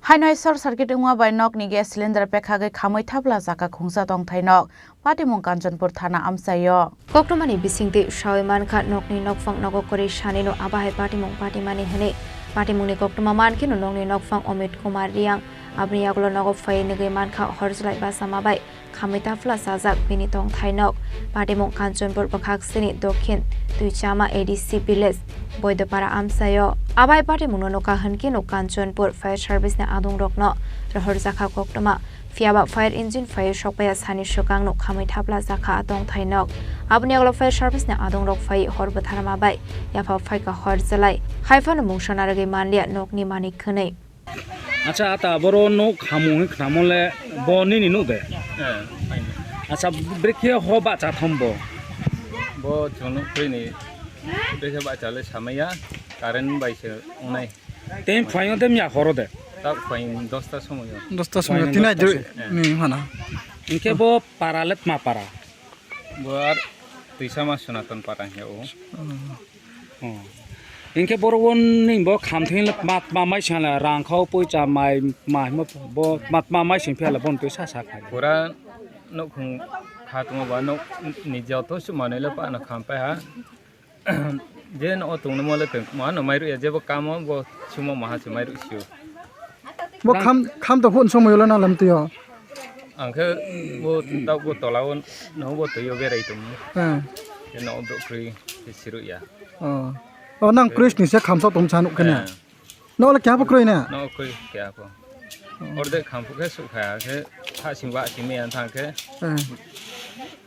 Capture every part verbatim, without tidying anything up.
Haino hai short circuit wngma bai nokni gas cylinder pekhagwi khamwi thapla saka khungsa tongthai nok. Patimung Kanchanpur thana amchaio. Koktwmani bisingtwi sawi mankha nokni nokphang nogo kwrwi sanino abo hai patimung patimani hwnwi. Patimungni koktwma mankheno nokni nokphang Omit Kumar Riyang. Aboni yagulo nogo phai nugwi mankha horjlai bachama bai khamwi tafla sajak bini tongthai nok. Patimung Kanchanpur bwkhaksini Dokhin Tuichama A D C village Boidopara amchaio. Abai patimungno nukha hwnkhe nuk Kanchanpur fire service ni adungrokno rohorjakha koktwma. Phiyaba fire engine phaiwi sokpaiya sani swkangno khamwi tafla jakha a tongthai nok. Aboni yagulo fire service ni adungrok phaiwi hor bwtharma bai yapha phaikha hor chalai. Haiphano mungsa narwgwi manliya nokni manik khwnwi. Acha, ata boro nuk khamung hin khnamo le bo nini nuk de? Eh, aini. Acha, brekhe ho bacha thom bo? Bo chwng nuk twi ni brekhe bacha le samaya, current bai se wngnai. Tei phaino de miya horo de? Tak phain dosta somoyo. Dosta somoyo, phaino tinai dosta dui somoyo. Eh. Ni hana. Hinkhe bo para le tma para? Bo ar Tuisama Sonaton para hiya o. Oh. Oh. Hinkhe borok o nini bo khamtheng le matma mai sing hala rang khao poicha mai ma himo bo matma mai sing phiya le bon twi sa sa khai. Pura nukhung kha tongma ba nuk ni joto se manwi le pano kham pai ha. Je no tongno mo le tong ma no mai rw ya, jebo kamo bo sumo maha se mai rw sio. Bo kham, kham to hun somoyo le na lam twi o. Ang khe bo tau bo tola o no bo twi o berai tong. Hmm. Ke no do kri ke siru ya. Oh. Oh, nang Chris ni se khamsa tong chanu kene. Eh. No le kya bo kroi na? No kroi kya bo. Oh. Orde kham phu khe su kha khe ha sing ba sing me an thang khe. Eh.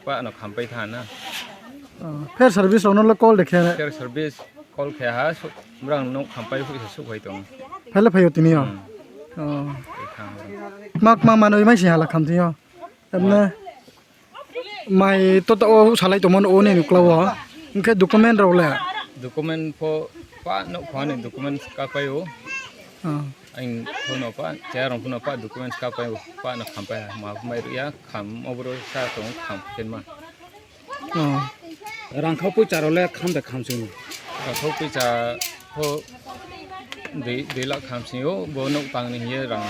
Pa no kham pai tha na. Oh. Fair service rok no le call de khe. Fair service call khe ha su brang no kham pai hu su pai tong. Phele phayo tini yo. Hmm. Oh. Mak ma manoi mai si hala kham tini yo. Emne mai to to o salai tongmani o nini ukla o. Hwnkhe document rok le? Document pho pa no phone document ka pai o. Ah. Ang phono pa, chair rok phono pa document ka pai o. Pa no kham pai ma mai ya kham obro sa tong kham ken ma. Oh. Rang khao poicha rok le kham de kham sing? Rang khao poicha pho dui, dui lakh kham sing o, bo nuk tang ni hiye rang.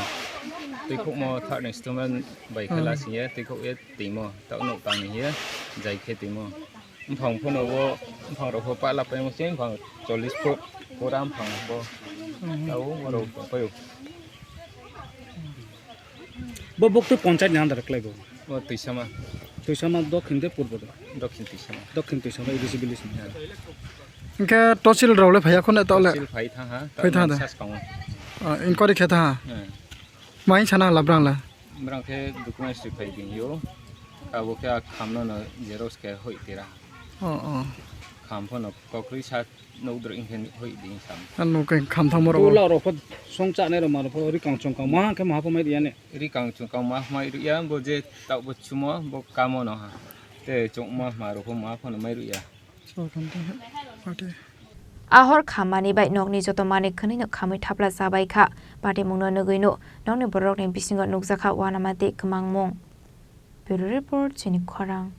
Twi khukmo thar ni instrument bai khe la sing ye, twi khuk ye twi mo, tak nuk tang ni hiye, jai khe twi mo. Mphang phono bo, mphang rok pho pa la pai mo se, mphang chollish foot, pura mphang bo. Hmm. Tao mo rok pai o. Bo bok twi ponchayat ni under khlai bo? Bo Tuisama. Tuisama dokhin de purbo de? Dokhin Tuisama. Dokhin Tuisama, A D C village ni. Ya. Hwnkhe tosil rok le phaiya khone to le? Tosil phai thang ha, phai thang da. Sas kong. Ah, inquiry khe thang ha. Hmm. Mai sana la brang la? Brang khe documents ri phai din yo. Abo khe kham no no xerox khe hoi tira. Oh, oh. Kham phono kokrwi sa Nokdrok wngkhe hoi di sam. Ano khe khamthang borok. Tula rok pho song chanai rok mano pho ri kang chong kang ma khe ma pho mai riya ne. Ri kang chong kang ma mai riya bo je tak bo chumo bo kamo no ha. Te chong ma ma rok pho ma pho no mai riya. So khamthang he. Pati. Ahor khamani bai nokni joto manik khwnwi no khamwi thapla chabai kha. Patimungno nugwi no nokni borokni bisingo nukjakha uanama tei kwmangmung. Bureau Report, Chini Khorang.